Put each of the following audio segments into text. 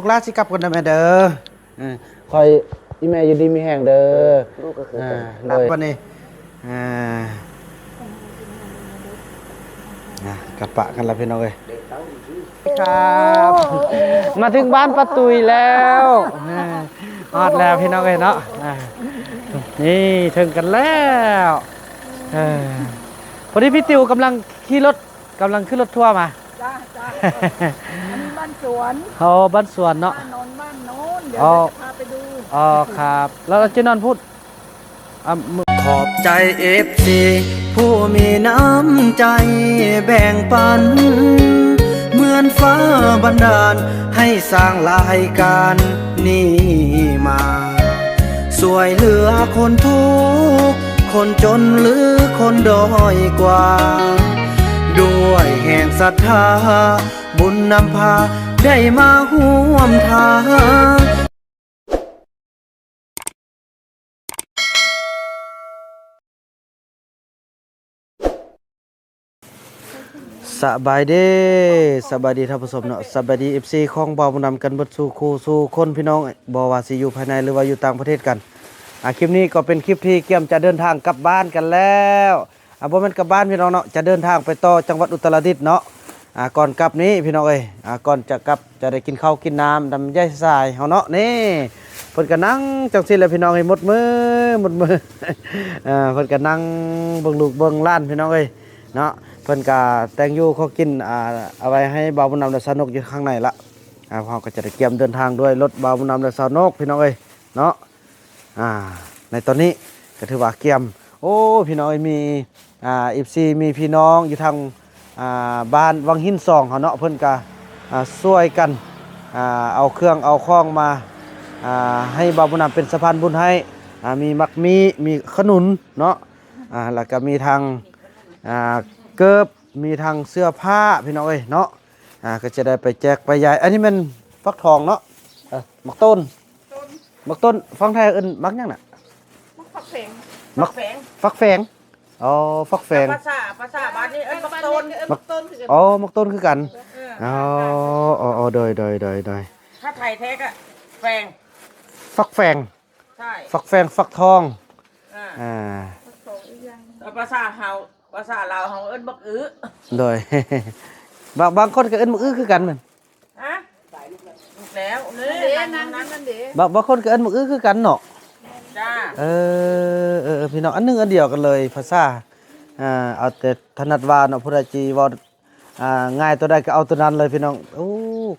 ລູກຫຼານຊິກັບກ່ອນເດີແມ່ເດີ. ເອີ ຂໍໃຫ້ອີ່ແມ່ຢູ່ດີມີແຮງເດີ. ລູກກໍຄືກັນ ອ່າ ໂດຍ ບັດນີ້ ອ່າ ອ່າ ກັບປະກັນລະພີ່ນ້ອງເອີຍ. ຄັບ ມາເຖິງບ້ານປ້າຕຸ້ຍແລ້ວ ອ່າ ຮອດແລ້ວພີ່ນ້ອງເອີຍເນາະ. ອ່າ ນີ້ເຖິງກັນແລ້ວ. ເອີ ພໍດີພີ່ຕິວກຳລັງຂີ່ລົດ ກຳລັງຂຶ້ນລົດທົວມາ. ຈ້າ ຈ້າ ອັນນີ້ບ້ານສວນ. ອໍ ບ້ານສວນເນາະ. ບ້ານໂນນ ບ້ານໂນນ ດຽວ ອໍ ຈະພາໄປດູ. ອໍ ຄັບ ແລ້ວເຈົ້ານອນພຸ້ນ. ອ່າ ຂອບໃຈເອັຟຊີຜູ້ມີນ້ຳໃຈແບ່ງປັນ ເໝືອນຟ້າບັນດານໃຫ້ສ້າງລາຍການນີ້ມາ ຊ່ວຍເຫຼືອຄົນທຸກ ຄົນຈົນ ຫຼື ຄົນດ້ອຍກວ່າ ດ້ວຍແຮງສັດທາ ບຸນນຳພາ ໄດ້ມາຮ່ວມທາງ. ສະບາຍດີ ສະບາຍດີທ່ານຜູ້ຊົມເນາະ, ສະບາຍດີເອັຟຊີຂອງບ່າວບຸນນຳກັນເບິດສູ່ຄູ່ສູ່ຄົນພີ່ນ້ອງ, ບໍ່ວ່າຊິຢູ່ພາຍໃນ ຫຼືວ່າຢູ່ຕ່າງປະເທດກັນ. ອ່າ ຄລິບນີ້ກໍເປັນຄລິບທີ່ກຽມຈະເດີນທາງກັບບ້ານກັນແລ້ວ. ອ່າ ບໍ່ແມ່ນກັບບ້ານພີ່ນ້ອງເນາະ, ຈະເດີນທາງໄປຕໍ່ຈັງຫວັດອຸດຕະລະດິດເນາະ. ອ່າ ກ່ອນກັບນີ້ພີ່ນ້ອງເອີຍ ອ່າ ກ່ອນຈະກັບ ຈະໄດ້ກິນເຂົ້າກິນນ້ຳນຳຍາຍສາຍເຮົາເນາະ. ນີ້ ເພິ່ນກໍນັ່ງຈັ່ງຊີ້ແຫຼະພີ່ນ້ອງເອີຍ ໝົດມື້ໝົດມື້. ເອີ ເພິ່ນກໍນັ່ງເບິ່ງລູກເບິ່ງຫຼານພີ່ນ້ອງເອີຍເນາະ. ເພິ່ນກໍແຕ່ງຢູ່ຂອງກິນ ອ່າ ເອົາໄວ້ໃຫ້ບ່າວບຸນນຳ ແລະ ສາວນົກຢູ່ຂ້າງໃນລະ. ອ່າ ເຮົາກໍຈະໄດ້ກຽມເດີນທາງດ້ວຍລົດບ່າວບຸນນຳ ແລະ ສາວນົກພີ່ນ້ອງເອີຍເນາະ. ອ່າ ໃນຕອນນີ້ກໍຖືວ່າກຽມ ໂອ້ ພີ່ນ້ອງເອີຍ ມີ ອ່າ ເອັຟຊີ ມີພີ່ນ້ອງຢູ່ທາງ ອ່າ ບ້ານວັງຫີນສອງເຮົາເນາະ, ເພິ່ນກະ ອ່າ ຊ່ວຍກັນ ອ່າ ເອົາເຄື່ອງເອົາຂອງມາ ອ່າ ໃຫ້ບ່າວບຸນນຳເປັນສະພານບຸນໃຫ້. ອ່າ ມີໝາກມີ້ ມີຂະໜຸນເນາະ, ອ່າ ແລ້ວກະມີທັງ ອ່າ ເກີບ ມີທັງເສື້ອຜ້າພີ່ນ້ອງເອີຍເນາະ. ອ່າ ກໍຈະໄດ້ໄປແຈກໄປຢາຍ. ອັນນີ້ແມ່ນຟັກທອງເນາະ. ເອີ ໝາກຕົ້ນ ໝາກຕົ້ນ ຝັ່ງໄທເອີ້ນໝາກຫຍັງນະ? ໝາກ ໝາກ ຟັກແຟງ. ອໍ ຟັກແຟງ. ພາສາ ພາສາບ້ານນີ້ເອີ້ນໝາກຕົ້ນ. ໝາກຕົ້ນຄືກັນ. ອໍ ໝາກຕົ້ນຄືກັນ. ເອີ ອໍ ໂດຍ ໂດຍ ໂດຍ ໂດຍ. ຖ້າໄທແທ້ກໍແຟງ ຟັກແຟງ. ໃຊ່ ຝັກແຟງ ຝັກທອງ. ອ່າ ອ່າ ແຕ່ພາສາເຮົາ ພາສາລາວເຮົາເອີ້ນບັກອຶ. ໂດຍ ບາງ ບາງຄົນກໍເອີ້ນບັກອຶຄືກັນແມ່ນ. ຮະ? ແລ້ວເດ້ ນັ້ນ ນັ້ນ ນັ້ນເດ້ ບາງ ບາງຄົນກໍເອີ້ນບັກອຶຄືກັນເນາະ. ຈ້າ ເອີ ເອີ ເອີ ພີ່ນ້ອງ ອັນໜຶ່ງອັນດຽວກັນເລີຍ ພາສາ ອ່າ ເອົາແຕ່ຖະໜັດວ່າເນາະ. ຜູ້ໃດຊິເວົ້າ ອ່າ ງ່າຍຕົວໃດກໍເອົາຕົວນັ້ນເລີຍພີ່ນ້ອງ. ໂອ້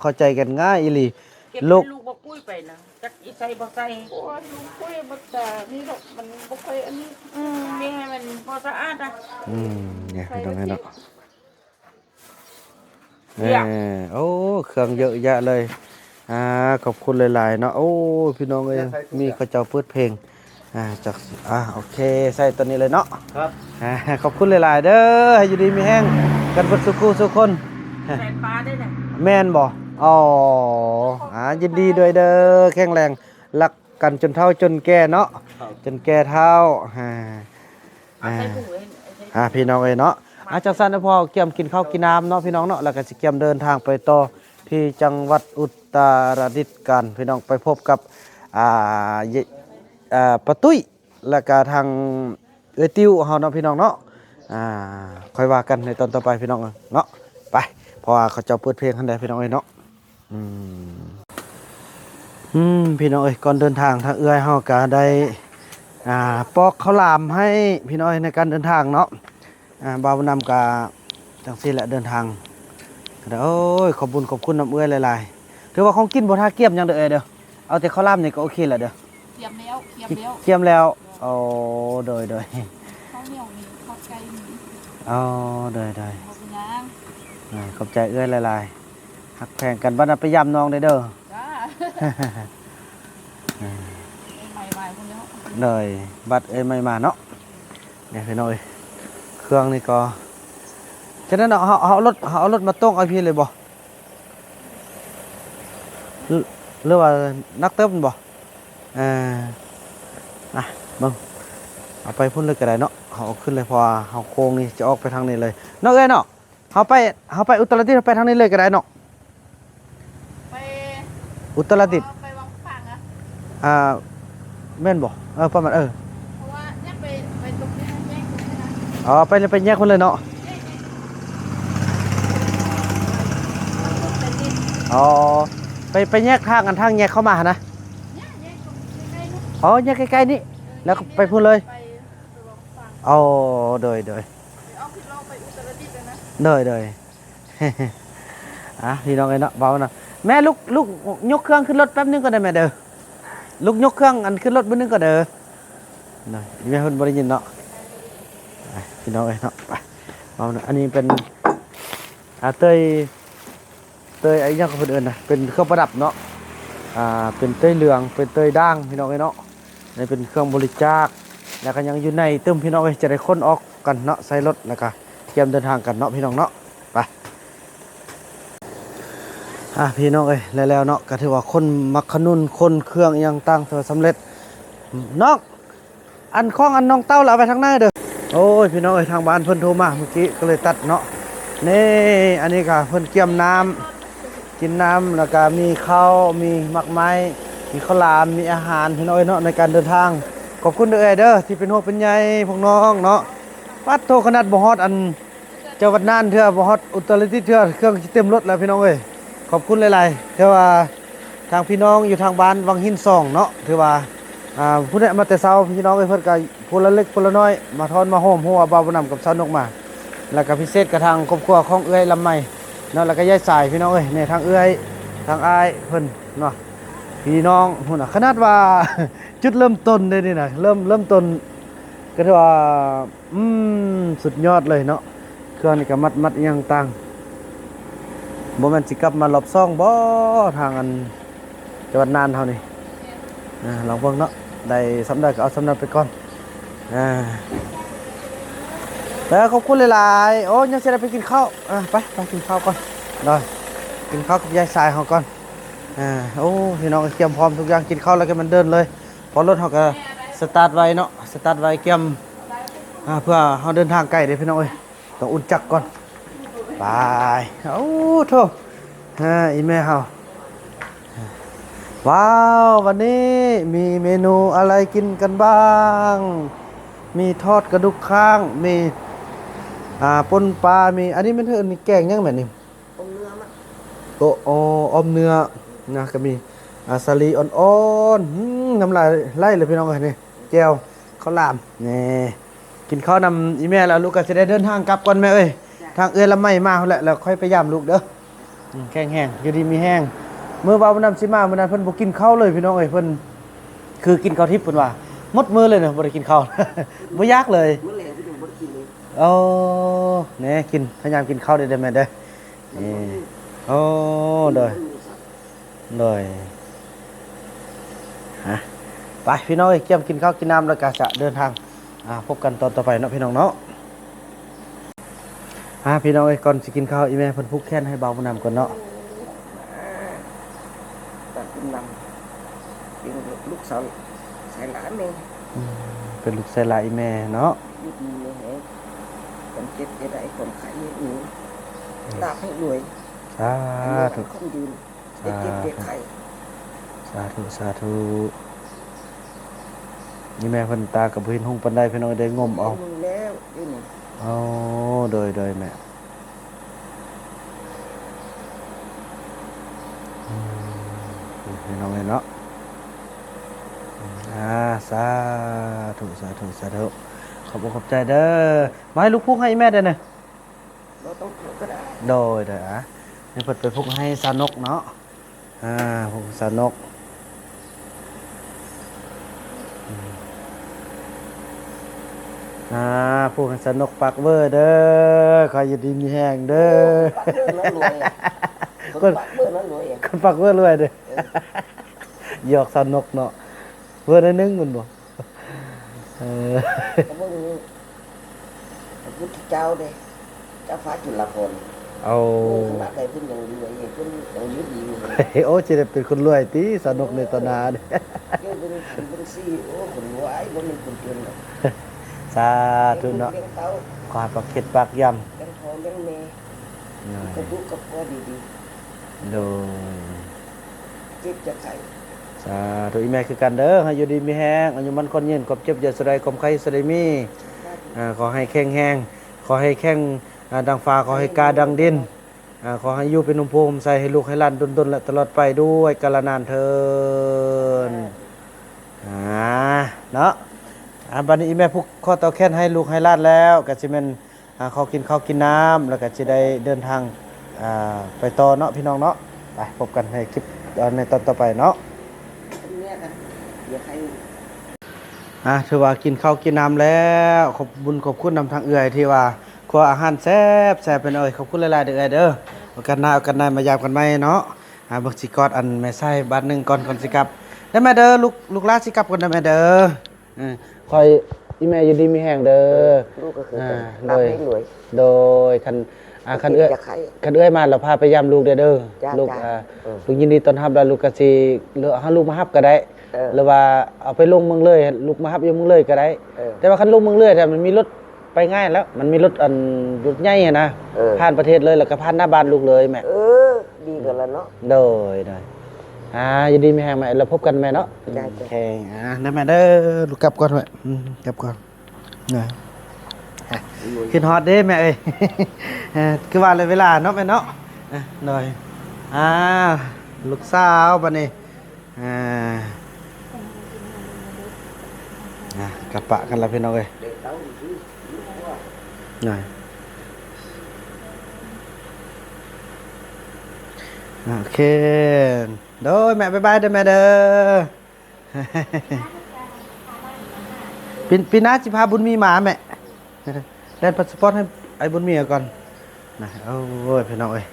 ເຂົ້າໃຈກັນງ່າຍອີ່ຫຼີ. ເກັບລູກ ລູກບັກກຸ້ຍໄປນະ ຈັກອີໃສ່ບໍ່ໃສ່. ໂອ້ຍ ລູກກຸ້ຍມັນກະນີ້ດອກ ມັນບໍ່ຄ່ອຍອັນນີ້. ອືມ ນີ້ໃຫ້ມັນພໍສະອາດນະ. ອືມ ນີ້ພີ່ນ້ອງເນາະ. ເອີ ໂອ້ ເຄື່ອງເຍີະແຍະເລີຍ. ອ່າ ຂອບຄຸນຫຼາຍໆເນາະ. ໂອ້ ພີ່ນ້ອງເອີຍ ມີເຂົາເຈົ້າເປີດເພງ. ອ່າ ຈັກ ອ່າ ໂອເຄ ໃສ່ຕົວນີ້ເລີຍເນາະ. ຄັບ ອ່າ ຂອບຄຸນຫຼາຍໆເດີ ໃຫ້ຢູ່ດີມີແຮງກັນເບິດສູ່ຄູ່ສູ່ຄົນ. ແຟນປ້າໄດ້ແຫຼະ ແມ່ນບໍ່? ອໍ ອ່າ ຍິນດີດ້ວຍເດີ ແຂງແຮງ ຮັກກັນຈົນເຖົ້າຈົນແກ່ເນາະ. ຈົນແກ່ເຖົ້າ. ອ່າ ອ່າ ພີ່ນ້ອງເອີຍເນາະ. ອ່າ ຈັ່ງຊັ້ນນະ ພໍກຽມກິນເຂົ້າກິນນ້ຳເນາະ ພີ່ນ້ອງເນາະ ແລ້ວກໍຊິກຽມເດີນທາງໄປຕໍ່ທີ່ຈັງຫວັດອຸດຕະລະດິດກັນ ພີ່ນ້ອງ. ໄປພົບກັບ ອ່າ ເຢ ອ່າ ປ້າຕຸ້ຍ ແລ້ວກະທາງເອື້ອຍຕິວເຮົາເນາະ ພີ່ນ້ອງເນາະ. ອ່າ ຄ່ອຍວ່າກັນໃນຕອນຕໍ່ໄປ ພີ່ນ້ອງເນາະ. ໄປ ເພາະວ່າເຂົາເຈົ້າເປີດເພງຫັ້ນແຫຼະ ພີ່ນ້ອງເອີຍເນາະ. ອືມ ອືມ ພີ່ນ້ອງເອີຍ ກ່ອນເດີນທາງ ທາງເອື້ອຍເຮົາກະໄດ້ ອ່າ ປອກເຂົ້າຫຼາມໃຫ້ ພີ່ນ້ອງເອີຍ ໃນການເດີນທາງເນາະ. ອ່າ ບ່າວນຳກະຈັ່ງຊີ້ແຫຼະ ເດີນທາງກະໄດ້. ໂອ້ຍ ຂອບບຸນຂອບຄຸນນຳເອື້ອຍຫຼາຍໆ. ຖືວ່າຂອງກິນບໍ່ຖ້າກຽມຫຍັງເດີເອື້ອຍເດີ, ເອົາແຕ່ເຂົ້າຫຼາມນີ້ກໍໂອເຄແລ້ວເດີ. ກຽມແລ້ວ ກຽມແລ້ວ ກຽມແລ້ວ. ອໍ ໂດຍ ໂດຍ. ເຂົ້າໜຽວນີ້ ເຂົ້າໄກ່ນີ້. ອໍ ໂດຍ ໂດຍ. ບໍ່ເປັນຫຍັງ. ອ່າ ຂອບໃຈເອື້ອຍຫຼາຍໆ. ຮັກແພງກັນ. ບັດນັ້ນໄປຢາມນ້ອງເດີ. ຈ້າ. ອ່າ ເອື້ອຍໃໝ່ມາພຸ້ນແລ້ວ. ໂດຍ ບັດເອື້ອຍໃໝ່ມາເນາະ. ນີ້ພີ່ນ້ອງເອີຍ ເຄື່ອງນີ້ກໍ ຈະນັ້ນເນາະ ເຮົາ ເຮົາເອົາລົດ ເຮົາເອົາລົດມາຕົງເອົາພີ້ເລີຍບໍ່ ຫຼື ຫຼືວ່າໜັກເຕີບແມ່ນບໍ່? ເອີ ນະ ເບິ່ງ ເອົາໄປພຸ້ນເລີຍກໍໄດ້ເນາະ. ເຮົາເອົາຂຶ້ນເລີຍ ເພາະວ່າເຮົາໂຄ້ງນີ້ຈະອອກໄປທາງນີ້ເລີຍເນາະເອື້ອຍເນາະ. ເຮົາໄປ ເຮົາໄປອຸດຕະລະດິດ ເຮົາໄປທາງນີ້ເລີຍກໍໄດ້ເນາະ. ໄປ ອຸດຕະລະດິດ ໄປວັງຝາງອະ ອ່າ ແມ່ນບໍ່? ເອີ ປະມານ ເອີ ເພາະວ່າຍັງໄປ ໄປຕົກຢູ່ຫັ້ນແຍກຕົງນີ້ນະ ອໍ ໄປ ໄປແຍກພຸ້ນເລີຍເນາະ ແຍກ ແຍກ ອໍ ໄປ ໄປແຍກທາງ ອັນທາງແຍກເຂົ້າມາຫັ້ນນະ ແຍກ ແຍກຕົງໃກ້ໆນີ້ ອໍ ແຍກໃກ້ໆນີ້ ເອີ ແລ້ວກໍໄປພຸ້ນເລີຍ ໄປ ໄປວັງຝາງ ອໍ ໂດຍ ໂດຍ ໄປອອກທິດລອກໄປອຸດຕະລະດິດຫັ້ນນະ ໂດຍ ໂດຍ. ອ່ະ ພີ່ນ້ອງເອີຍເນາະ ເວົ້ານະ ແມ່ ລຸກ ລຸກຍົກເຄື່ອງຂຶ້ນລົດແປັບໜຶ່ງກ່ອນເດີແມ່ເດີ ລຸກຍົກເຄື່ອງອັນຂຶ້ນລົດບຶດໜຶ່ງກ່ອນເດີ ນະ ອີແມ່ເພິ່ນບໍ່ໄດ້ຍິນເນາະ ອ່ະ ພີ່ນ້ອງເອີຍເນາະ ໄປ ເວົ້ານະ ອັນນີ້ເປັນ ອ່າ ເຕີຍ ເຕີຍ ອີຫຍັງເຂົາເອີ້ນນະ ເປັນເຄື່ອງປະດັບເນາະ ອ່າ ເປັນເຕີຍເຫຼືອງ ເປັນເຕີຍດ່າງ ພີ່ນ້ອງເອີຍເນາະ ນີ້ເປັນເຄື່ອງບໍລິຈາກ ແລ້ວກໍຍັງຢູ່ໃນຕຶ້ມ ພີ່ນ້ອງເອີຍ ຈະໄດ້ຂົນອອກກັນເນາະ ໃສ່ລົດ ແລ້ວກໍກຽມເດີນທາງກັນເນາະ ພີ່ນ້ອງເນາະ ໄປ ອ່າ ພີ່ນ້ອງເອີຍ ແລ້ວໆເນາະ ກໍຖືວ່າຂົນໝາກຂະໜຸນ ຂົນເຄື່ອງອີ່ຫຍັງຕ່າງ ຖືວ່າສຳເລັດເນາະ ອັນຂອງອັນນ້ອງເຕົ້າລະເອົາໄວ້ທາງໃນເດີ. ໂອ້ຍ ພີ່ນ້ອງເອີຍ ທາງບ້ານເພິ່ນໂທມາມື້ກີ້ ກໍເລີຍຕັດເນາະ. ນີ້ ອັນນີ້ກໍເພິ່ນກຽມນ້ຳ ກິນນ້ຳ ແລ້ວກໍມີເຂົ້າ ມີໝາກໄມ້ ມີເຂົ້າຫຼາມ ມີອາຫານ ພີ່ນ້ອງເອີຍເນາະ ໃນການເດີນທາງ. ຂອບຄຸນເດີເອື້ອຍເດີ ທີ່ເປັນຫ່ວງເປັນໃຍພວກນ້ອງເນາະ. ປັດໂທ ຂະໜາດບໍ່ຮອດອັນ ຈັງຫວັດນ່ານເທື່ອ ບໍ່ຮອດອຸດຕະລະດິດເທື່ອ ເຄື່ອງຊິເຕັມລົດແລ້ວ ພີ່ນ້ອງເອີຍ. ຂອບຄຸນຫຼາຍໆ ເທື່ອວ່າທາງພີ່ນ້ອງຢູ່ທາງບ້ານວັງຫີນສອງເນາະ ຖືວ່າ ອ່າ ຜູ້ໃດມາແຕ່ເຊົ້າ ພີ່ນ້ອງເອີຍ ເພິ່ນກໍຜູ້ລະເລັກຜູ້ລະນ້ອຍ ມາທ້ອນມາໂຮມ ຮູ້ວ່າບ່າວບຸນນຳກັບຊາວນົກມາ ແລ້ວກໍພິເສດກັບທາງຄອບຄົວຂອງເອື້ອຍລຳໄມເນາະ ແລ້ວກໍຍາຍສາຍ ພີ່ນ້ອງເອີຍ. ນີ້ ທາງເອື້ອຍ ທາງອ້າຍເພິ່ນເນາະ ພີ່ນ້ອງພຸ້ນນະ. ຂະໜາດວ່າຈຸດເລີ່ມຕົ້ນເດ້ນີ້ນະ ເລີ່ມ ເລີ່ມຕົ້ນ ກໍຖືວ່າ ອືມ ສຸດຍອດເລີຍເນາະ. ເຄື່ອງນີ້ກໍມັດໆອີ່ຫຍັງຕ່າງ ບໍ່ແມ່ນຊິກັບມາລອບສອງບໍ່ ທາງອັນຈັງຫວັດນ່ານເຮົານີ້. ອ່າ ລອງເບິ່ງເນາະ ໄດ້ສ່ຳໃດກໍເອົາສ່ຳນັ້ນໄປກ່ອນ. ອ່າ ແລ້ວຂອບຄຸນຫຼາຍໆ. ໂອ້ ຍັງຊິໄດ້ໄປກິນເຂົ້າ. ອ່າ ໄປ ໄປກິນເຂົ້າກ່ອນເນາະ ກິນເຂົ້າກັບຍາຍສາຍເຮົາກ່ອນ. ອ່າ ໂອ້ ພີ່ນ້ອງ ກຽມພ້ອມທຸກຢ່າງ ກິນເຂົ້າແລ້ວກໍແມ່ນເດີນເລີຍ. ເພາະລົດເຮົາກໍສະຕາດໄວ້ເນາະ ສະຕາດໄວ້ກຽມ ອ່າ ເພື່ອເຮົາເດີນທາງໄກເດ້ພີ່ນ້ອງເອີຍ ຕ້ອງອຸ່ນຈັກກ່ອນ. ໄປ ໂອ້ໂທ້ ອ່າ ອີແມ່ເຮົາ. ວ້າວ ວັນນີ້ມີເມນູອະໄລກິນກັນບ້າງ? ມີທອດກະດູກຄ້າງ ມີ ອ່າ ປົ່ນປາ ມີ ອັນນີ້ແມ່ນເອີ້ນແກງຫຍັງແມ່ນີ້? ອອມເນື້ອມັນ ໂອ້ ອໍ ອອມເນື້ອນະ ກໍມີ ອ່າ ສາລີອ່ອນໆ. ອືມ ນ້ຳລາຍໄຫຼເລີຍພີ່ນ້ອງເອີຍ. ນີ້ແຈ່ວ ເຂົ້າຫຼາມ. ນີ້ ກິນເຂົ້ານຳອີແມ່ແລ້ວ ລູກກໍຊິໄດ້ເດີນທາງກັບກ່ອນແມ່ເອີຍ. ທາງເອື້ອຍລຳໄມມາພຸ້ນແຫຼະ ແລ້ວຄ່ອຍໄປຢາມລູກເດີ. ອືມ ແຂງແຮງ ຢູ່ດີມີແຮງ. ມື້ບ່າວບຸນນຳຊິມາມື້ນັ້ນ ເພິ່ນບໍ່ກິນເຂົ້າເລີຍພີ່ນ້ອງເອີຍ. ເພິ່ນຄືກິນເຂົ້າທິບ ເພິ່ນວ່າໝົດມື້ເລີຍນະ ບໍ່ໄດ້ກິນເຂົ້າ ບໍ່ຢາກເລີຍ. ມື້ແລງເພິ່ນຍັງບໍ່ໄດ້ກິນເລີຍ. ໂອ້ ແນ່ ກິນ ພະຍາຍາມກິນເຂົ້າເດີ້ແມ່ເດີ້. ນີ້ ໂອ້ ໂດຍ ໂດຍ ຮະ ໄປພີ່ນ້ອງເອີຍ ກຽມກິນເຂົ້າກິນນ້ຳ ແລ້ວກະຈະເດີນທາງ ອ່າ ພົບກັນຕອນຕໍ່ໄປເນາະ ພີ່ນ້ອງເນາະ. ອ່າ ພີ່ນ້ອງເອີຍ ກ່ອນຊິກິນເຂົ້າ ອີແມ່ເພິ່ນຜູກແຂນໃຫ້ບ່າວບຸນນຳກ່ອນເນາະ. ບ່າວບຸນນຳ ເປັນລູກສາວສາຍຫຼານແມ່. ອືມ ເປັນລູກສາຍຫຼານອີແມ່ເນາະ. ຢູ່ດີມີແຮງ ຄວາມເຈັບຢ່າໄດ້ ຄວາມໄຂ້ຢ່າມີ ອືມ ລາບໃຫ້ລວຍ ສາທຸ ອາຍຸໝັ້ນຂວັນຍືນ ຢ່າເຈັບຢ່າໄຂ້. ສາທຸ ສາທຸ. ນີ້ແມ່ເພິ່ນຕາກໍບໍ່ເຫັນຮຸ່ງປານໃດ ພີ່ນ້ອງ ໄດ້ງົມເອົາ. ເຫັນຮຸ່ງແລ້ວດຽວນີ້. ໂອ້ ໂດຍ ໂດຍແມ່. ອືມ ພີ່ນ້ອງເອີຍເນາະ. ອ່າ ສາທຸ ສາທຸ ສາທຸ. ຂອບອົກຂອບໃຈເດີ້. ມາໃຫ້ລູກຜູກໃຫ້ອີແມ່ເດີ້ນະ. ບໍ່ຕ້ອງຜູກກໍໄດ້. ໂດຍ ໂດຍ ອ່າ ໃຫ້ເພິ່ນໄປຜູກໃຫ້ສາວນົກເນາະ. ອ່າ ຜູກສາວນົກ. ອືມ ອ່າ ຜູກໃຫ້ສາວນົກປາກເວີເດີ້. ຂໍຢູ່ດີມີແຮງເດີ້. ໂອ້ ປາກເວີລວຍ ຄົນປາກເວີລວຍ ຄົນປາກເວີລວຍເດີ້. ເອີ ຢອກສາວນົກເນາະ ເວີໜ້ອຍໜຶ່ງແມ່ນບໍ່? ເອີ ກໍເບິ່ງພະພຸດທະເຈົ້າເດ້ ເຈົ້າຟ້າຈຸລາພອນ. ໂອ້ ເບິ່ງຂະໜາດໃດເພິ່ນຍັງລວຍ ເພິ່ນຍັງຢູ່ດີຢູ່. ໂອ້ ຊິໄດ້ເປັນຄົນລວຍຕິ ສາວນົກໃນຕໍ່ໜ້ານີ້. ເບິ່ງຂັນເບິ່ງສີ ໂອ້ ຄົນລວຍ ບໍ່ແມ່ນຄົນຈົນດອກ. ສາທຸເນາະ. ຂໍໃຫ້ປາກເຄັດປາກຢຳ ລ້ຽງພໍ່ລ້ຽງແມ່ ໂດຍ ກັບລູກກັບຄົວດີໆ. ໂດຍ. ເຈັບຈະໄຂ້ ສາທຸ ອີ່ແມ່ຄືກັນເດີ ໃຫ້ຢູ່ດີມີແຮງ ອາຍຸໝັ້ນຂວັນຍືນ ຄວາມເຈັບຢ່າສູ່ໄດ້ ຄວາມໄຂ້ຢ່າສູ່ໄດ້ມີ ອ່າ ຂໍໃຫ້ແຂງແຮງ ຂໍໃຫ້ແຂງ ອ່າ ດັ່ງຟ້າ ຂໍໃຫ້ກາດັ່ງດິນ ອ່າ ຂໍໃຫ້ຢູ່ເປັນຮົ່ມໂພຮົ່ມໄຊ ໃຫ້ລູກໃຫ້ຫຼານດົນໆ ແລະ ຕະຫຼອດໄປດ້ວຍກາລະນານເທີນ ອ່າ ເນາະ ອ່າ ບັດນີ້ອີ່ແມ່ຜູກຂໍ້ຕໍ່ແຂນໃຫ້ລູກໃຫ້ຫຼານແລ້ວ ກໍຊິແມ່ນ ອ່າ ຂໍກິນເຂົ້າກິນນ້ຳ ແລ້ວກໍຊິໄດ້ເດີນທາງ ອ່າ ໄປຕໍ່ເນາະ ພີ່ນ້ອງເນາະ ໄປພົບກັນໃນຄລິບ ເອີ ໃນຕອນຕໍ່ໄປເນາະ ອ່າ ຖືວ່າກິນເຂົ້າກິນນ້ຳແລ້ວ ຂອບບຸນຂອບຄຸນນຳທາງເອື້ອຍ ທີ່ວ່າຄົວອາຫານແຊບໆ ພີ່ນ້ອງເອີຍ ຂອບຄຸນຫຼາຍໆ ເດີເອື້ອຍເດີ ໂອກາດໜ້າໂອກາດໃນມາຢາມກັນໃໝ່ເນາະ ອ່າ ເບິ່ງຊິກອດອັນແມ່ໄຊບາດໜຶ່ງກ່ອນ ກ່ອນຊິກັບ ເດີແມ່ເດີ ລູກ ລູກຫຼາຊິກັບກ່ອນເດີແມ່ເດີ. ອືມ ຂໍໃຫ້ອີ່ແມ່ຢູ່ດີມີແຮງເດີ ລູກກໍຄືກັນ ອ່າ ໂດຍ ໂດຍ ຄັນ ອ່າ ຄັນເອື້ອຍ ເຈັບຈະໄຂ້ ຄັນເອື້ອຍມາແລ້ວພາໄປຢາມລູກແດ່ເດີ ຈ້າ ລູກ ຈ້າ ອ່າ ເອີ ລູກຍິນດີຕ້ອນຮັບ ແລ້ວລູກກໍຊິ ຫຼື ໃຫ້ລູກມາຮັບກໍໄດ້ ເອີ ຫຼືວ່າເອົາໄປລົງເມືອງເລີຍ ໃຫ້ລູກມາຮັບຢູ່ເມືອງເລີຍກໍໄດ້ ເອີ ແຕ່ວ່າຄັນລົງເມືອງເລີຍແທ້ ມັນມີລົດໄປງ່າຍແລ້ວ ມັນມີລົດ ອັນ ລົດໃຫຍ່ຫັ້ນນະ ເອີ ຜ່ານປະເທດເລີຍ ແລ້ວກໍຜ່ານໜ້າບ້ານລູກເລີຍແມ່ ເອີ ດີກັນລະເນາະ ໂດຍ ໂດຍ ອ່າ ຢູ່ດີມີແຮງແມ່ ແລ້ວພົບກັນແມ່ເນາະ ຈ້າ ໂອເຄ ອ່າ ເດີແມ່ເດີ ລູກກັບກ່ອນແມ່ ອືມ ກັບກ່ອນ ນະ ຄິດຮອດເດ້ແມ່ເອີຍ ເອີ ຄືວ່າເວລາເນາະແມ່ເນາະ ເອີ ໂດຍ ອ່າ ລູກສາວບັດນີ້ ອ່າ ອ່າ ກັບປະກັນລະພີ່ນ້ອງເອີຍ ນະ ໂອເຄ ໂດຍແມ່ ບາຍບາຍເດີແມ່ເດີ ປີ ປີໜ້າຊິພາບຸນມີມາແມ່ ແລ່ນພາສປອດໃຫ້ອ້າຍບຸນມີເອົາກ່ອນນະ ໂອ້ຍ ພີ່ນ້ອງເອີຍ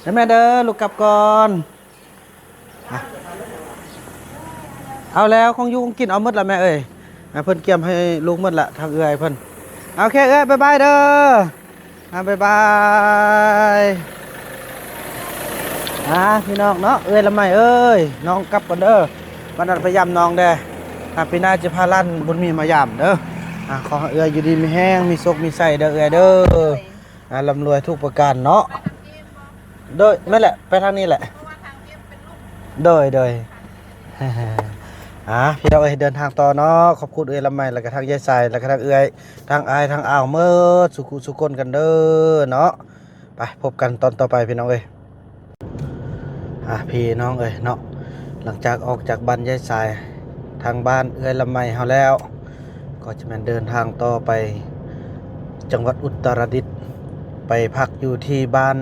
ເດີແມ່ເດີ ລູກກັບກ່ອນ ອ່ະ ເອົາແລ້ວ ຂອງຢູ່ຂອງກິນເອົາໝົດລະແມ່ເອີຍ ອ່ະ ເພິ່ນກຽມໃຫ້ລູກໝົດລະ ທາງເອື້ອຍເພິ່ນ ໂອເຄ ເອື້ອຍ ບາຍບາຍເດີ ອ່າ ບາຍບາຍ ອ່າ ພີ່ນ້ອງເນາະ ເອື້ອຍລຳໄມເອີຍ ນ້ອງກັບກ່ອນເດີ ວັນນັ້ນໄປຢາມນ້ອງແດ່ ອ່າ ປີໜ້າຈະພາຫຼານບຸນມີມາຢາມເດີ ອ່າ ຂໍໃຫ້ເອື້ອຍຢູ່ດີມີແຮງ ມີໂຊກມີໄຊເດີເອື້ອຍເດີ ອ່າ ລ່ຳລວຍທຸກປະການເນາະ ໂດຍ ແມ່ນແຫຼະ ໄປທາງນີ້ແຫຼະ ໂດຍ ໂດຍ ອ່າ ພີ່ນ້ອງເອີຍ ເດີນທາງຕໍ່ເນາະ ຂອບຄຸນເອື້ອຍລຳໄມ ແລ້ວກະທາງຍາຍສາຍ ແລ້ວກະທາງເອື້ອຍ ທັງອ້າຍທັງອາວໝົດ ສຸຂຸສຸຄົນກັນເດີເນາະ ໄປພົບກັນຕອນຕໍ່ໄປພີ່ນ້ອງເອີຍ ອ່າ ພີ່ນ້ອງເອີຍເນາະ ຫຼັງຈາກອອກຈາກບ້ານຍາຍສາຍ ທາງບ້ານເອື້ອຍລຳໄມເຮົາແລ້ວ ກໍຈະແມ່ນເດີນທາງຕໍ່ໄປຈັງຫວັດອຸດຕະລະດິດ ໄປພັກຢູ່ທີ່ບ້ານ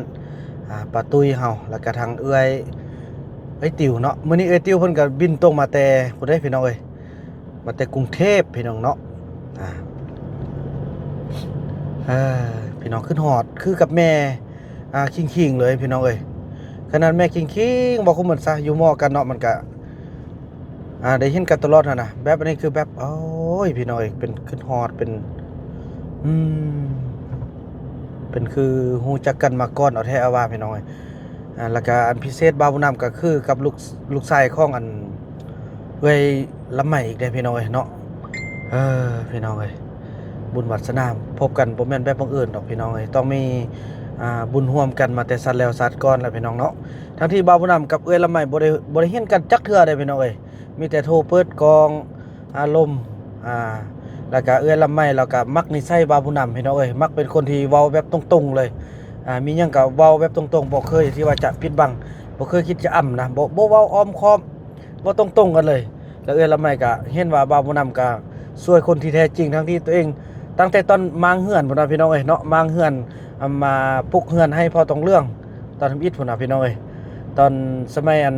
ອ່າ ປ້າຕຸ້ຍເຮົາ ແລ້ວກະທາງເອື້ອຍ ເອື້ອຍຕິວເນາະ ມື້ນີ້ເອື້ອຍຕິວເພິ່ນກະບິນຕົງມາແຕ່ພຸ້ນເດ້ພີ່ນ້ອງເອີຍ ມາແຕ່ກຸງເທບພີ່ນ້ອງເນາະ ອ່າ ເອີ ພີ່ນ້ອງ ຄຶດຮອດຄືກັບແມ່ ອ່າ ຄິງໆ ເລີຍພີ່ນ້ອງເອີຍ ຂະໜາດແມ່ຄິງໆ ບໍ່ຄຸມມັນຊະ ຢູ່ໝໍ້ກັນເນາະ ມັນກະ ອ່າ ໄດ້ເຫັນກັນຕະຫຼອດຫັ້ນນະ ແບບອັນນີ້ຄືແບບ ໂອ້ຍ ພີ່ນ້ອງເອີຍ ເປັນຄຶດຮອດ ເປັນ ອືມ ເປັນຄືຮູ້ຈັກກັນມາກ່ອນ ເອົາແທ້ເອົາວ່າ ພີ່ນ້ອງເອີຍ ອ່າ ແລ້ວກະອັນພິເສດບ່າວບຸນນຳກໍຄືກັບລູກ ລູກຊາຍຂອງອັນເອື້ອຍລຳໄມອີກເດ້ພີ່ນ້ອງເອີຍເນາະ ເອີ ພີ່ນ້ອງເອີຍ ບຸນວາສະໜາພົບກັນບໍ່ແມ່ນແບບບັງເອີນດອກພີ່ນ້ອງເອີຍ ຕ້ອງມີ ອ່າ ບຸນຮ່ວມກັນມາແຕ່ຊາດແລ້ວຊາດກ່ອນແຫຼະພີ່ນ້ອງເນາະ ທັງທີ່ບ່າວບຸນນຳກັບເອື້ອຍລຳໄມບໍ່ໄດ້ ບໍ່ໄດ້ເຫັນກັນຈັກເທື່ອເດ້ພີ່ນ້ອງເອີຍ ມີແຕ່ໂທເປີດກ້ອງ ອາລົມ ອ່າ ແລ້ວກະເອື້ອຍລຳໄມ ລາວກະມັກນິໄສບ່າວບຸນນຳ ພີ່ນ້ອງເອີຍ ມັກເປັນຄົນທີ່ເວົ້າແບບຕົງໆ ເລີຍ ອ່າ ມີຫຍັງກະເວົ້າແບບຕົງໆ ບໍ່ເຄີຍທີ່ວ່າຈະປິດບັງ ບໍ່ເຄີຍຄິດຈະອຳນະ ບໍ່ ບໍ່ເວົ້າອ້ອມຄ້ອມ ເວົ້າຕົງໆ ກັນເລີຍ ແລ້ວເອື້ອຍລຳໄມກະເຫັນວ່າບ່າວບຸນນຳກະຊ່ວຍຄົນທີ່ແທ້ຈິງ ທັງທີ່ຕົວເອງ ຕັ້ງແຕ່ຕອນມ້າງເຮືອນພຸ້ນນະ ພີ່ນ້ອງເອີຍເນາະ ມ້າງເຮືອນ ອ່າ ມາປຸກເຮືອນໃຫ້ພໍ່ທອງເຫຼືອງ ຕອນທຳອິດພຸ້ນນະ ພີ່ນ້ອງເອີຍ ຕອນສະໄໝອັນ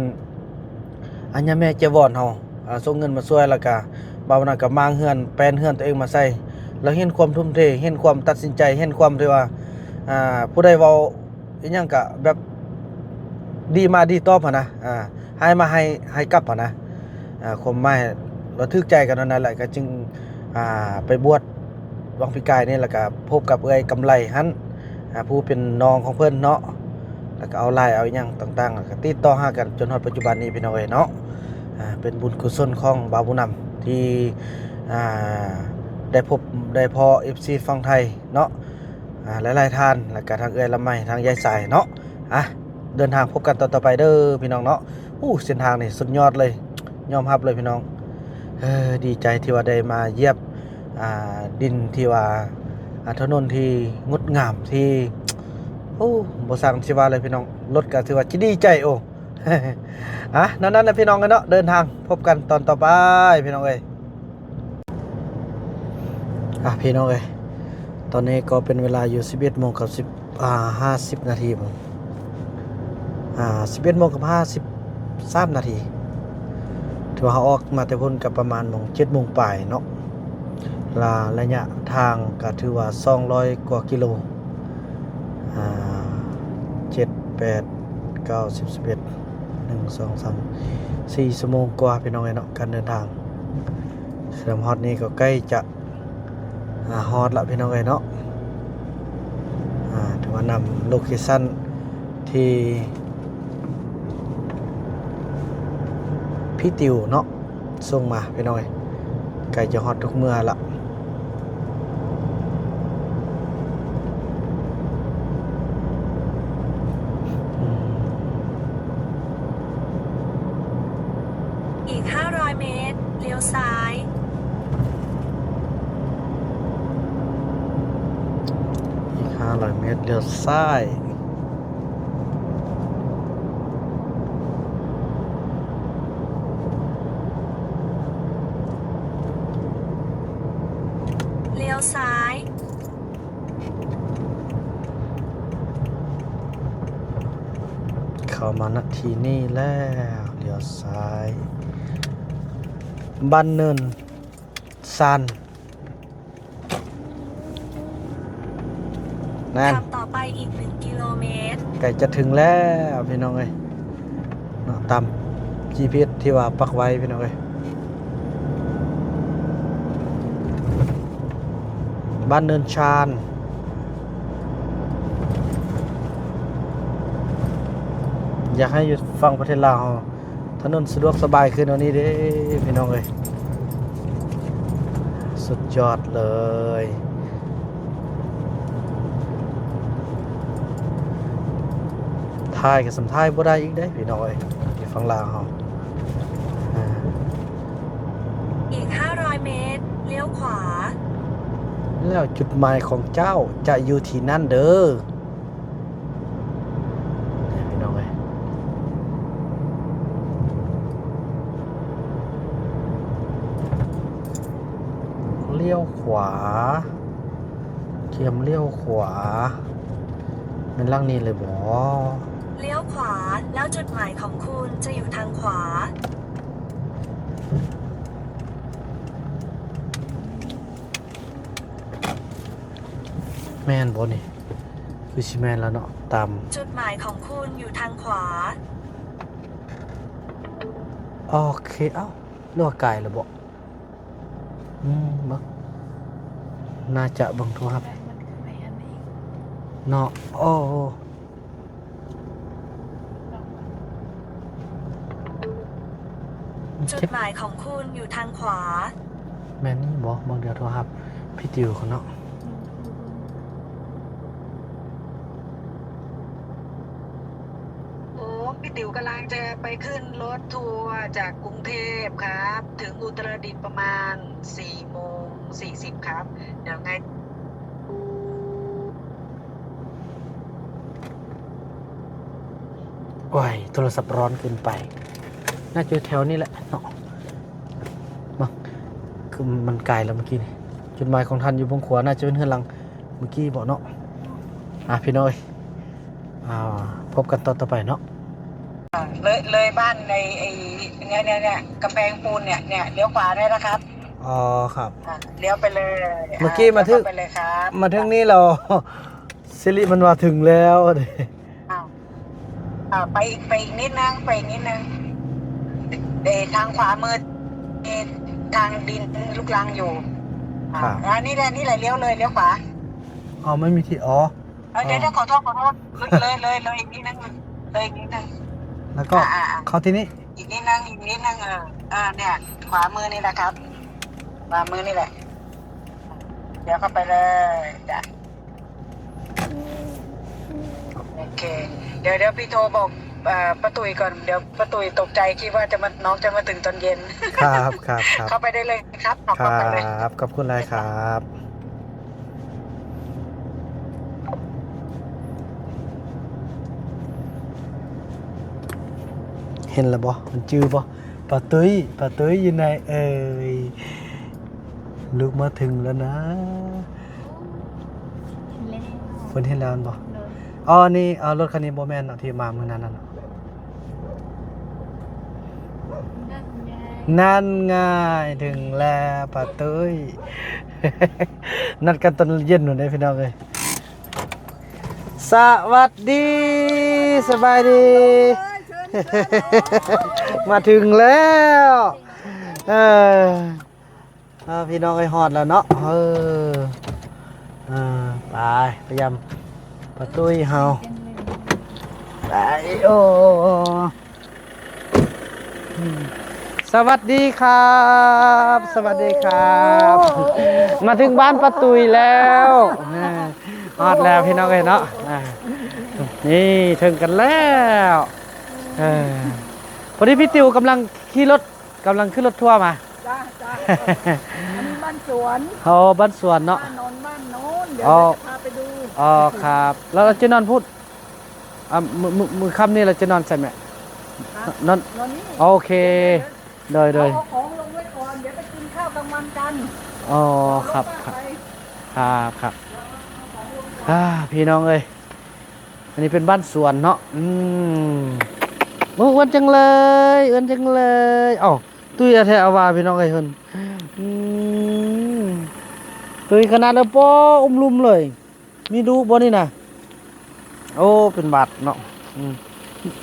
ອັນຍາແມ່ເຈຍວອນເຮົາ ອ່າ ສົ່ງເງິນມາຊ່ວຍ ແລ້ວກະບ່າວບຸນນຳກະມ້າງເຮືອນ ແປນເຮືອນຕົວເອງມາໃສ່ ແລ້ວເຫັນຄວາມທຸ່ມເທ ເຫັນຄວາມຕັດສິນໃຈ ເຫັນຄວາມທີ່ວ່າ ອ່າ ຜູ້ໃດເວົ້າອີ່ຫຍັງກະແບບດີມາດີຕອບຫັ້ນນະ ອ່າ ຮ້າຍມາຮ້າຍ ຮ້າຍກັບຫັ້ນນະ ອ່າ ຄວາມໝາຍລະຖືກໃຈກັນຫັ້ນນະ ແລ້ວກະຈຶ່ງ ອ່າ ໄປບວດ ຫວ່າງປີກາຍນີ້ ແລ້ວກະພົບກັບເອື້ອຍກຳໄລຫັ້ນ ອ່າ ຜູ້ເປັນນ້ອງຂອງເພິ່ນເນາະ ແລ້ວກະເອົາລາຍເອົາອີ່ຫຍັງຕ່າງໆ ແລ້ວກະຕິດຕໍ່ຫາກັນຈົນຮອດປັດຈຸບັນນີ້ ພີ່ນ້ອງເອີຍເນາະ ອ່າ ເປັນບຸນກຸສົນຂອງບ່າວບຸນນຳ ທີ່ ອ່າ ໄດ້ພົບໄດ້ພໍ້ເອັຟຊີຝັ່ງໄທເນາະ ອ່າ ຫຼາຍໆທ່ານ ແລ້ວກະທັງເອື້ອຍລຳໄມ ທັງຍາຍສາຍເນາະ ອ່າ ເດີນທາງພົບກັນຕອນຕໍ່ໄປເດີພີ່ນ້ອງເນາະ ຄ ໂອ້ ເສັ້ນທາງນີ້ສຸດຍອດເລີຍ ຍອມຮັບເລີຍພີ່ນ້ອງ. ເອີ ດີໃຈທີ່ວ່າໄດ້ມາຢຽບ ອ່າ ດິນທີ່ວ່າ ອ່າ ຖະໜົນທີ່ງົດງາມ ທີ່ ໂອ້ ບໍ່ຊ່າງຊິວ່າເລີຍພີ່ນ້ອງ. ລົດກໍຖືວ່າຊິດີໃຈ ໂອ້ ອາ ນັ້ນໆ ນະພີ່ນ້ອງເອີຍເນາະ. ເດີນທາງພົບກັນຕອນຕໍ່ໄປພີ່ນ້ອງເອີຍ. ອ່າ ພີ່ນ້ອງເອີຍ ຕອນນີ້ກໍເປັນເວລາຢູ່ສິບເອັດໂມງກັບສິບ ອ່າ ຫ້າສິບນາທີບໍ ອ່າ ສິບເອັດໂມງກັບຫ້າສິບສາມນາທີ. ຖືວ່າເຮົາອອກມາແຕ່ພຸ້ນກໍປະມານໂມງ ເຈັດໂມງປາຍເນາະ ລະ ໄລຍະທາງກໍຖືວ່າສອງຮ້ອຍກວ່າກິໂລ ອ່າ ເຈັດ ແປດ ເກົ້າ ສິບ ສິບເອັດ ໜຶ່ງ ສອງ ສາມ ສີ່ຊົ່ວໂມງກວ່າພີ່ນ້ອງເອີຍເນາະ ການເດີນທາງ. ສຳລັບຮອດນີ້ກໍໃກ້ຈະ ອ່າ ຮອດລະພີ່ນ້ອງເອີຍເນາະ. ອ່າ ຖືວ່ານຳໂລເຄຊັນທີ່ພີ່ຕິວເນາະ ສົ່ງມາພີ່ນ້ອງເອີຍ ໃກ້ຈະຮອດທຸກເມື່ອລະ. ອີກຫ້າຮ້ອຍເມດ ລ້ຽວຊ້າຍ. ອີກຫ້າຮ້ອຍເມດ ລ້ຽວຊ້າຍ. ລ້ຽວຊ້າຍ. ເຂົ້າມານະທີ່ນີ້ແລ້ວ ລ້ຽວຊ້າຍ ບ້ານເນີນຊານ ນັ້ນ ຂັບຕໍ່ໄປອີກໜຶ່ງກິໂລເມດ ໃກ້ຈະເຖິງແລ້ວພີ່ນ້ອງເອີຍເນາະ ຕາມຈີພີເອັສທີ່ວ່າປັກໄວ້ພີ່ນ້ອງເອີຍ. ບ້ານເນີນຊານ ຢາກໃຫ້ຢູ່ຝັ່ງປະເທດລາວເຮົາ ຖະໜົນສະດວກສະບາຍຂຶ້ນກວ່ານີ້ເດ້ພີ່ນ້ອງເອີຍ ສຸດຍອດເລີຍ. ຖ່າຍກໍສ່ຳຖ່າຍບໍ່ໄດ້ອີກເດ້ພີ່ນ້ອງເອີຍ ຢູ່ຝັ່ງລາວເຮົາ. ອ່າ ອີກຫ້າຮ້ອຍເມດ ລ້ຽວຂວາ. ແລ້ວຈຸດໝາຍຂອງເຈົ້າຈະຢູ່ທີ່ນັ້ນເດີ້. ພີ່ນ້ອງເອີຍ ລ້ຽວຂວາ ກຽມລ້ຽວຂວາ ແມ່ນຫຼັງນີ້ເລີຍບໍ? เลี้ยวขวา แล้วจุดหมายของคุณจะอยู่ทางขวา. ແມ່ນບໍ່ນີ້? ຄືຊິແມ່ນແລ້ວເນາະ ຕາມ จุดหมายของคุณอยู่ทางขวา. ໂອເຄ ເອົ້າ ຫຼືວ່າກາຍແລ້ວບໍ? ອືມ ເບິ່ງ ໜ້າຈະເບິ່ງໂທຮັບເນາະ. ໂອ້ จุดหมายของคุณอยู่ทางขวา. ແມ່ນນີ້ບໍ? ເບິ່ງ ດຽວໂທຮັບພີ່ຕິວກ່ອນເນາະ. โอ้ พี่ติ๋วกำลังจะไปขึ้นรถทัวร์จากกรุงเทพครับ ถึงอุตรดิตถ์ประมาณสี่โมงสี่สิบครับ เดี๋ยวไง ໂອ້ຍ ໂທລະສັບຮ້ອນເກີນໄປ ໜ້າຈະຢູ່ແຖວນີ້ແຫຼະເນາະ. ມາ ຄືມັນກາຍແລ້ວເມື່ອກີ້ນີ້. ຈຸດໝາຍຂອງທ່ານຢູ່ເບື້ອງຂວາ ໜ້າຈະເປັນເຮືອນຫຼັງເມື່ອກີ້ບໍເນາະ. ອ່າ ພີ່ນ້ອງເອີຍ ອ່າ ພົບກັນຕອນຕໍ່ໄປເນາະ. ເລີຍ ເລີຍບ້ານໃນໄອ້ ເນຍ ເນຍ ເນຍ ກຳແພງປູນເນຍ ເນຍ ລ້ຽວຂວາເນຍນະຄັບ. ອໍ ຄັບ ອ່າ ລ້ຽວໄປເລີຍ. ເມື່ອກີ້ມາເຖິງ ອ່າ ລ້ຽວເຂົ້າໄປເລີຍຄັບ ມາເຖິງນີ້ແລ້ວ ສິລິມັນວ່າເຖິງແລ້ວເດ້. ອ້າວ ເອີ ໄປອີກ ໄປອີກນິດໜຶ່ງ ໄປອີກນິດໜຶ່ງ ເອີ ທາງຂວາມື ມີທາງດິນລູກລັງຢູ່. ອ່າ ຄັບ ອັນນີ້ແຫຼະ ນີ້ແຫຼະ ລ້ຽວເລີຍ ລ້ຽວຂວາ. ອໍ ມັນມີທີ່ ອໍ ເອີ ເອີ ດຽວ ເອີ ດຽວ ຂໍໂທດ ຂໍໂທດ ເລີຍ ເລີຍ ເລີຍ ເລີຍອີກນິດໜຶ່ງ ເລີຍອີກນິດໜຶ່ງ. ແລ້ວກໍ ອ່າ ອ່າ ເຂົ້າທີ່ນີ້ ອີກນິດໜຶ່ງ ອີກນິດໜຶ່ງ ເອີ ເອີ ເນຍ ຂວາມືນີ້ແຫຼະ ຂວາມືນີ້ແຫຼະ ລ້ຽວເຂົ້າໄປເລີຍ ຈ້ະ. ໂອເຄ ດຽວ ດຽວພີ່ໂທບອກ ອ່າ ປ້າตุ้ยກ່ອນ เดี๋ยวป้าตุ้ยตกใจ คิดว่าจะมา น้องจะมาถึงตอนเย็น ครับ ครับ ครับ เข้าไปได้เลยครับ น้อง ครับ เข้าไปเลย ขอบคุณหลายครับ เห็นแล้วบ่ มันจื่อบ่ ป้าตุ้ย ป้าตุ้ยอยู่ไหนเอ่ย ลูกมาถึงแล้วนะ เห็นแล้ว เพิ่นเห็นแล้วแม่นบ่ โดย อ๋อ นี่ อ๋อ รถคันนี้บ่แม่นเนาะ ที่มามื้อนั้นน่ะเนาะ นั่นไง นั่นไง ถึงแล้วป้าตุ้ย นัดกันตอนเย็นนู่นเด้พี่น้องเอ้ย สวัสดี สบายดี มาถึงแล้ว เออ เออ พี่น้องเอ้ย ฮอดแล้วเนาะ เออ เออ ไป พยายาม ป้าตุ้ยเฮา ไป โอ้ สวัสดีครับ สวัสดีครับ มาถึงบ้านป้าตุ้ยแล้ว อ่า ฮอดแล้วพี่น้องเอ้ยเนาะ อ่า นี่ถึงกันแล้ว เออ พอดีพี่ติ๋วกำลังขี่รถ กำลังขึ้นรถทัวร์มา จ้า จ้า อันนี้บ้านสวน อ๋อ บ้านสวนเนาะ บ้านโน้น บ้านโน้น เดี๋ยว อ๋อ เดี๋ยวจะพาไปดู อ๋อ ครับ แล้วเราจะนอนพุ้น อ่ะ มื้อ มื้อ มื้อค่ำนี้เราจะนอนใส่แม่ ฮะ นอน นอนนี่ โอเค เดี๋ยว เดี๋ยว โดย โดย เอา เอาของลงไว้ก่อน เดี๋ยวไปกินข้าวกลางวันกัน อ๋อ เอารถ ครับ ป้า ครับ ไป ครับ ครับ อ่า พี่น้องเอ้ย อันนี้เป็นบ้านสวนเนาะ อืม โอ้ อ้วนจังเลย อ้วนจังเลย เอ้า ตุ้ยแท้ๆ เอาว่า พี่น้องเอ้ย เพิ่น อืม ตุ้ยขนาดนั้น ปอ อุ้มลุมเลย มีดุบ่นี่นะ โอ้ เป็นหวัดเนาะ อืม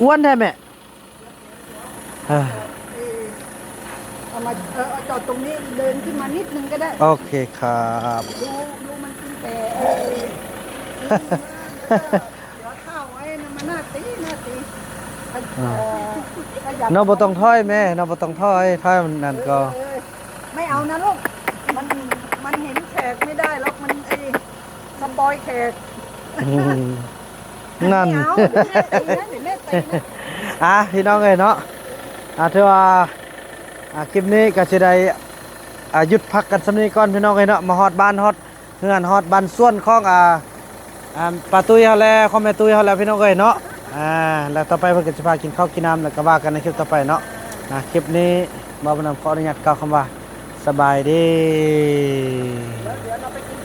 อ้วนแท้แม่ เออ เอามา เออ เอาจอดตรงนี้ เดินขึ้นมานิดนึงก็ได้ โอเคครับ ดู ดูมันกินแต่ เออ เดี๋ยวข้าวไว้นะ มันน่าตี น่าตี อ่า ขยับ น้องบ่ต้องถอยแม่ น้องบ่ต้องถอย ถอยมันนั่นก็ เออ เออ ไม่เอานะลูก มัน มันเห็นแขกไม่ได้หรอก มัน ไอ้ สปอยแขก อืม นั่น ไม่เอา เดี๋ยวแม่ตีนะ เดี๋ยวแม่ตีนะ อ่ะ พี่น้องเอ้ยเนาะ อ่ะ ถือว่า อ่ะ คลิปนี้ก็สิได้ อ่ะ หยุดพักกันส่ำนี้ก่อน พี่น้องเอ้ยเนาะ มาฮอดบ้านฮอดเฮือนฮอดบ้านสวนของ อ่า อ่า ป้าตุ้ยเฮาแล ของแม่ตุ้ยเฮาแล พี่น้องเอ้ยเนาะ อ่า แล้วต่อไปเพิ่นก็สิพากินข้าวกินน้ำ แล้วก็ว่ากันในคลิปต่อไปเนาะ อ่า คลิปนี้บ่าวบุญนำขออนุญาตกล่าวคำว่า สบายดี เดี๋ยว เดี๋ยวเราไปกิน